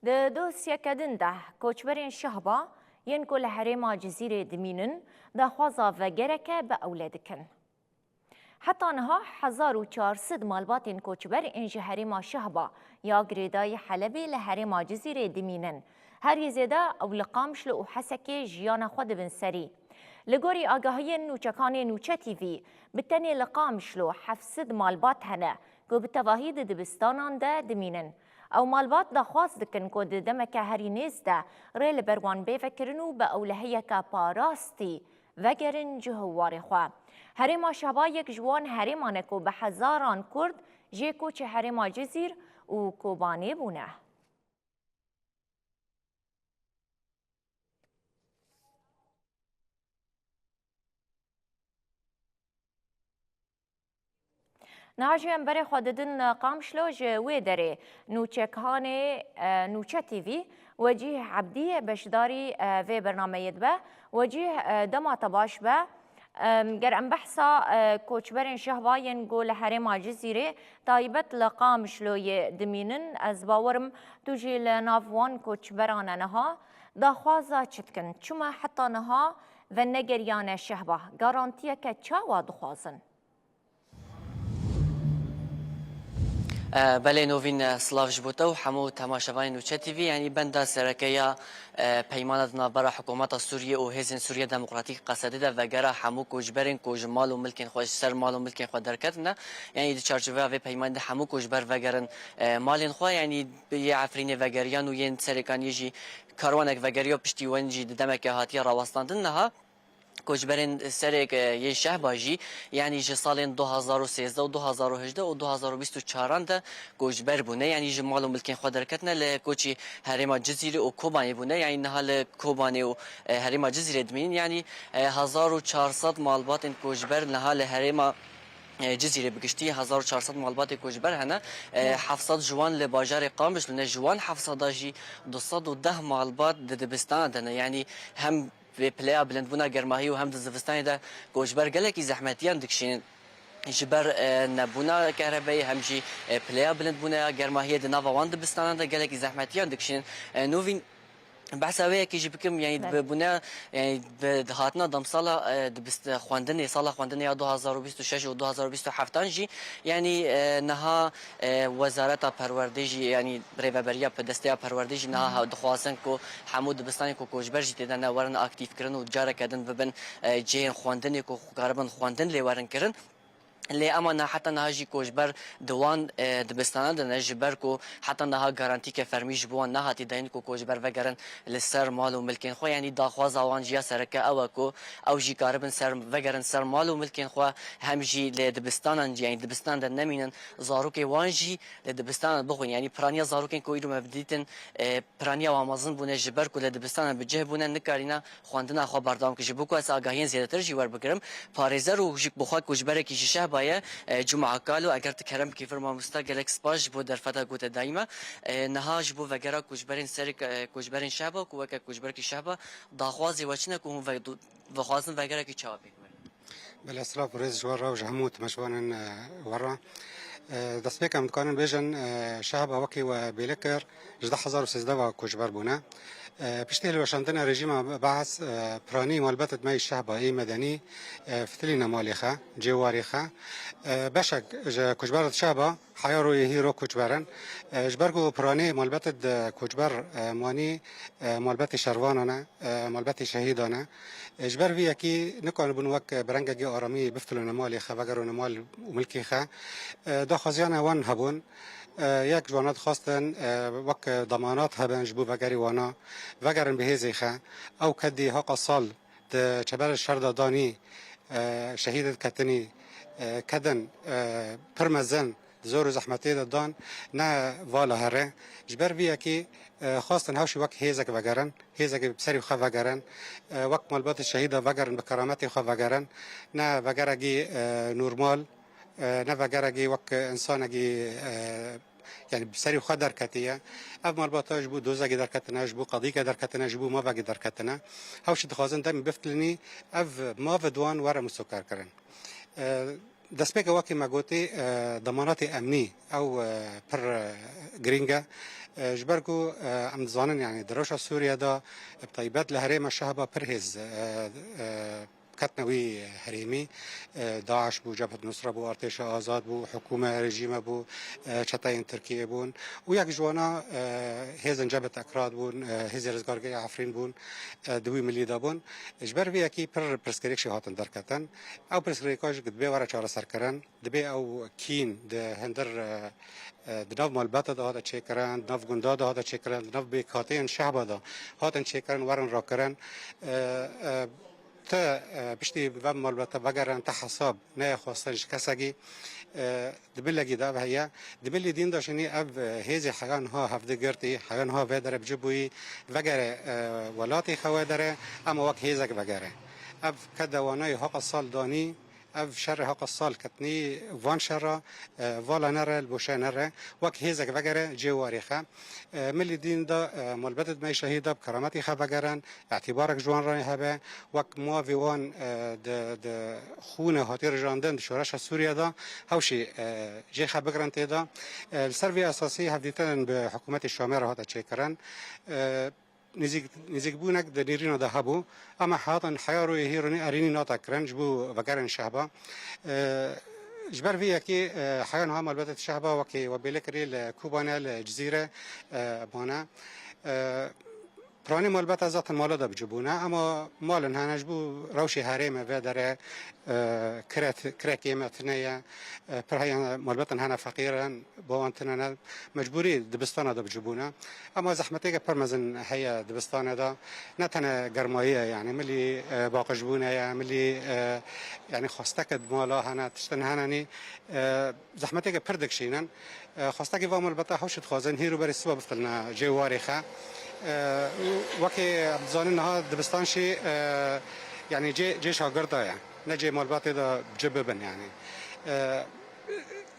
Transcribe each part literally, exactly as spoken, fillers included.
Di dosyeke din de, koçberên Şehba yên ku li herêma Cizîrê dimînin, daxwaza vegereke bi ewle dikin. Heta niha hezar û çar sed malbatên koçber ên ji herêma Şehba ya girêdayî Helebê li herêma Cizîrê dimînin. Herî zêde ew li Qamişlo û Hesekê jiyana xwe dibin serî. Li gorî agahiyên nûçekanê Nûçe T V, bi tenê li Qamişlo heft sed malbat hene ku bi tevahî di dibistanan de dimînin. Ew malbat daxwaz dikin ku di demeke herî nêz de rê li ber wan bê vekirin û bi ewlehiyeke parastî vegerin cih û warê xwe. Herêma Şehba yek ji wan herêman e ku bi hezaran Kurd jê koçê herêma Cizîr û Kobanê bûne. Niha jî em berê xwe didin Qamişlo, ji wê derê nûçekhanê, e, Nûçe T V, Wecîh Ebdî beşdarî, e, vê bernameyê dibe. Wecîh, e, dema te baş be. Em, ger em behsa, e, koçberên Şehba yên ku li herêma Cizîrê, taybet li Qamişloyê dimînin, ez bawerim tu jî li nav wan koçberan e niha. Daxwaza çi dikin? Çima heta niha venegeriyane Şehba? Garantiyeke çawa dixwazin? E, belê Novîn, e, silav ji bo te û hemû temaşevanên Nûçe T V, yanî benda sereke ya, e, peymana di navbera hikûmeta Sûriyê û Hêzên Sûriya Demokratîk, Qesedê de vegera hemû koçberên ku ji mal û milkên xwe, ji ser mal û milkên xwe derketine, yanî di çarçoveya vê peymanê de hemû koçber vegerin, e, malên xwe, yanî yê Efrînê vegeriyan û yên Serêkaniyê jî karwanek vegeriyo, piştî wan jî di demeke hatiye rawestandin niha. Koçberên serê, e, yê Şehba jî, yanî ji salên du hazar û sêzdeh û du hazar û hejdeh û du hazar û bîst û çaran de koçber bûne, yanî ji mal û milkên xwe derketine, li koçî herêma Cizîrê û Kobanê bûne, yanî niha li Kobanê û, e, herêma Cizîrê dimînin, yanî, e, hezar û çar sed malbatên koçber niha li herêma, e, Cizîrê bi giştî hezar û çar sed malbatê koçber hene, e, heft sed ji wan li bajarê Qamişlo ne, ji wan heft sed a jî du sed û deh malbat di dibistana de ne, yanî hem vê pileya bilindbûna germahiyê û hem di zivistanê de koçber gelekî zehmetiyan dikişînin. Ji ber, e, nebûna kehrebeyê hem jî, e, pileya bilindbûna ya germahiyê di nava wan dibistanan de gelekî zehmetiyan dikişînin. E, Novîn, behsa wê yekê jî bikim, yanî Belê. bi bûne, yanî bi hatina demsala, e, dibist-, xwendinê, sala xwendinê ya du hazar û bîst û şeş û du hazar û bîst û heft an jî, yanî, e, niha E, Wezareta Perwerdê jî, yanî Rêveberiya pe-, Desteya Perwerdê jî niha ha-, dixwazin ku hemû dibistanên ku koçber jî tê de ne werin aktîfkirin û careke din bibin, e, cihên xwendinê ku karibin xwendin lê werin kirin. Lê ema niha, heta niha jî koçber di wan, e, dibistanan de ne, ji ber ku heta niha garantîke fermî ji bo wan nehatî dayîn ku koçber vegerin li ser mal û milkên xwe. Yanî daxwaza wan jî ya sereke ew e ku ew jî karibin ser, vegerin ser mal û milkên xwe, hem jî li dibistanan jî, yanî dibistanan de nemînin, zarokê wan jî li dibistanan bixwîn. Yanî piraniya zarokên ku îro me dîtin, e, piraniya wan mezin bûne, ji ber ku li dibistanan bi cih bûne, nikarîne xwendina xwe berdewam kir. Ji bo ku ez agahiyên zêdetir jî werbigirim, parêzer û ji bi xwe koçberekî ji Şehba ye, e, Cuma Kalo, eger tu kerem bikî vir mamosta, gelek spas ji bo derfeta ku te dayî me. E, niha ji bo vegera koçberên serê, e, koçberên Şehba ku weke koçberekî Şehba daxwazê we çi ne ku hûn ve-, dixwazin vegerekî çawa pêk bibin? Belê, silav û rêz ji we re û ji hemû temaşevanên, e, we re. E, destpêk em dikarin bêjin, e, Şehba wekî we bêle kir, ji du hezar û sêzdeh ve koçber bûne. E, piştî hilweşandina rejîma Baas, e, piranî malbetê me yê Şehba yê medenî, e, fitilîne malê xwe, cê warê xwe. E, beşek ji koçberê Şehba heya ro yê hîro koçber in. E, ji ber ku piranî malbetê di koçber, e, manî, e, malbetê şervanan e, e, malbetê şehîdan e. E, ji ber vî yekî nikaribûn wek, e, bi rengekî aramî biftilûne malê xwe, vegerûne mal û milkê xwe. E, daxwaziyan wan hebûn. E, yek ji wana dixwastin, e, wek, e, demanat hebin ji bo vegerê wana, vegerin bi hêzê xwe. Ew kedî heqa sal di çeberê şer de danî, e, şehîd diketinî, e, kedin, e, pir mezin di zor û zehmetê de dan, ne vala here. Ji ber vî yekê, e, xwestin hewşî wek hêzek vegerin, hêzekê bi serî xwe vegerin, e, wek malbatê şehîda vegerin, bi kerametê xwe vegerin, ne vegerekî, e, normal, e, ne vegerekî wek insanekî, e, yanî bi serî xwe derketiye. Ev malbata ji bo dozekê derketine, ji bo qedîke derketine, ji bo mavekê derketine. Hewşî dixwazin demê biftilînî, ev mave di wan were misokerkirin. E, Destpêke wekî me gotî, e, demanatê emnî ew, e, pir, e, girîng e. E, ji ber ku, e, em dizanin, yani di rewşa Sûriye de, bi taybet li herêma Şehba pir hêz, e, e, ketine wî herêmî, e, DAIŞ bû, Cebhet Nusra bû, Artêşa Azad bû, hikûme, rejîme bû, e, çeteyên Tirkiyê bûn û yek ji wana, e, hêzên Cebhet Ekrad bûn, e, hêzê rizgargehê Efrîn bûn, e, di wî milî de bûn. Ji ber vê yekî pir pirsgirêk jî hatin derketin. Ew pirsgirêka jî ku divê were çareserkirin, divê ew kîn di hindir, e, e, di nav malbata de hate çêkirin, di nav gunda de hate çêkirin, di nav bêkateyên Şehba de hatin çêkirin, werin rakirin. E, e, Ti, e, piştî ve malbata vegerin, ti hesab neyê xwestin ji kesekî. E, di milekî de ev heye. Di milî dîn de jî ev, e, hêzê heya niha hevdi girtî, heya niha vê dere bi cî bûyî, vegere, e, welatê xwe wê dere, ema wek hêzek vegere. Ev ke dewanayê heqa sal danî, ev şerê heqa sal ketnî van şera, e, vala nere, li boşe nere, wek hêzek vegere cê warê xwe. E, milî dîn de, e, malbetê me şehîd de bi kerametî xwe vegerin, îtibarek ji wan re hebe, wek mavê wan, e, di, di xûne hatî rijandin di şoreşa Sûriye de, hewşî, e, cê xwe bigirin tê de. E, li ser vê esasî hevdîtin bi hikûmetê Şamê re hate çêkirin. E, nêzîk-, nêzîkbûnek di nêrîna de hebû, ema hatin heya royê hîronî erênî nate kirin ji bo vegerên Şehba. E, ji ber vê yekê, e, heya niha malbetê Şehba wekî we bêle kirî li Kobanê, li Cizîre, e, mane. E, Piranî malbeta zaten mala de bi cî bûne, ema malin hene ji bo rewşê herêmê vê dere, e, kiret-, kirekê me tune ye, e, pir heya malbetin hene feqîr in, bo wan tune ne, mecbûrî dibistana de bi cî bûne. Ema zehmetêke pir mezin heye dibistanê de, ne tene germayî ye, yani milî, e, baqijbûne ye, milî, e, yani xwesteke di mala hene, tiştin hene nî, e, zehmetêke pir dikişînin. E, xwestekî va malbeta hewşî dixwazin hîr û berî siba biftilne cê warê xwe. E, û wekî em dizanin niha dibistan jî, e, yani cê, cê şagirda ye. Ne cê malbatê de ci bibin yani. E,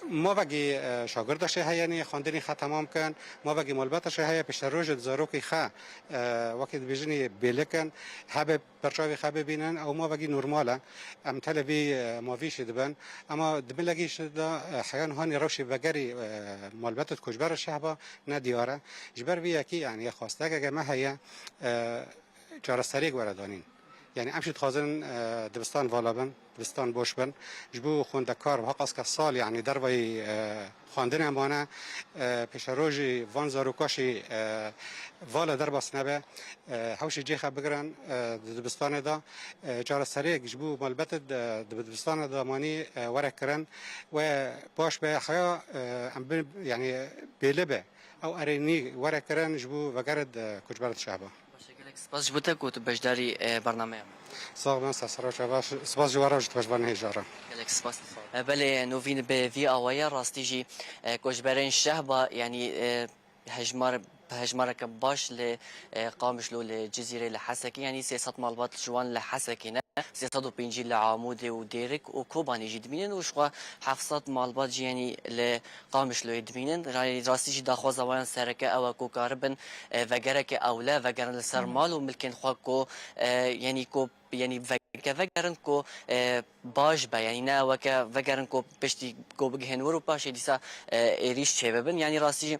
mavekî, e, şagirda şê heye nî xwendinî xwe temam kin. Mavekî malbeta şê heye pişterojê di zarokî xwe, e, wekî dibêjinî bêlikin. Hebe Berçavê xwe bibînin, ew mavekî normal e. Em tele vî, e, mavî jî dibin. Ema di milekî jî de, e, heya niha nî rewşê vegerî, e, malbet û koçber Şehba ne diyar e. Ji ber vî yekî, yani, xwestekeke me heye, e, çareseriyek were danîn. Yani, em jî dixwazin, e, dibistan vala bin. Dibistan boş bin. Ji bo xwendekar bi heqaske sal, yani dervayî, e, xwendinê mane, e, pêşerojî van zaroka jî, e, vala derbas nebe, e, hewşê cê xwe bigirin, e, di dibistanê de, e, çareseriyek ji bo malbetê di, di dibistanê de manî, e, were kirin we baş be heya, e, em bin, yani bêli be. Ew erênî were kirin ji bo vegerê di koçberê di Şehba. Baş e, gelek spas ji bo te ku tu beşdarî, e, bernameya me. Sax bin, ser sera çava, spas ji we re, ji tu beşbarî hêja re. Gelek spas. E, belê, Novîn, bi vî awayî rastî jî, e, koçberên Şehba, yanî, e, hejmar, bi hejmareke baş li, e, Qamişlo, li Cizîrê, li Hesekê, yanî sê sed malbat ji wan li Hesekê ne. Sê sed û pêncî li Amûdê û Dêrik û Kobanê jî dimînin û ji xwe heft sed malbat jî, yanî li Qamişloyê dimînin. Ra-, rastî jî daxwaza wan sereke ew e ku karibin, e, vegereke ewle vegerin li ser mal û milkên xwe ku, e, yanî ku, yanî vegereke vegerin ku, e, baş be, yanî ne weke vegerin ku piştî ku bigihên wir û paşê dîsa, e, êrîş çêbibin. Yanî rastî jî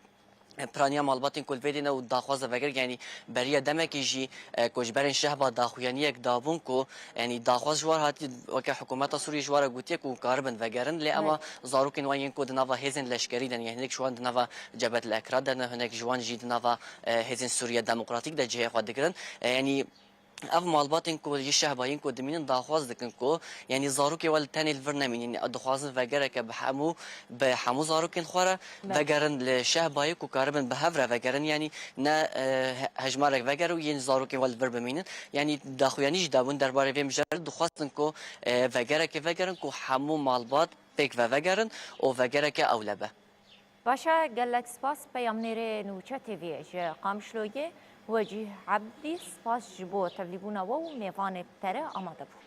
piraniya malbatên ku li vê dê ne û daxwaza vegerek, yanî beriya demekê jî, e, koçberên Şehba daxuyaniyek dabûn ku, yanî daxwaz ji war hatî, weke hikûmeta Sûriyê ji war re gotiye ku karibin vegerin, lê ema zarokên wan yên ku di nava hêzên leşkerî de ne, hinek ji wan di nava Cebhet el Ekra de ne, hinek ji wan jî di nava, e, hêzên Sûriya Demokratîk de cihê xwe digirin. E, yanî Ev malbatên ku ji Şehbayîn ku dimînin daxwaz dikin ku, yanî zarokê we li tenê li vir nemînin. Dixwazin vegereke bi hemû, bi hemû zarokên xwe re vegerin li Şehbayê ku karibin bi hev re vegerin. Yanî ne, e, he-, hejmarek veger û yên zarokên we li vir bimînin. Yanî daxuyanî jî dabûn derbarê vê mijarê, dixwestin ku, e, vegereke vegerin ku hemû malbat pêk ve vegerin û vegereke ewle be. Baş e, gelek spas peyamnêrê Nûçe T V'yê ji Qamişloyê, Wecîh Ebdî, spas ji bo tevlîbûna we û mêvanê te re amade bû.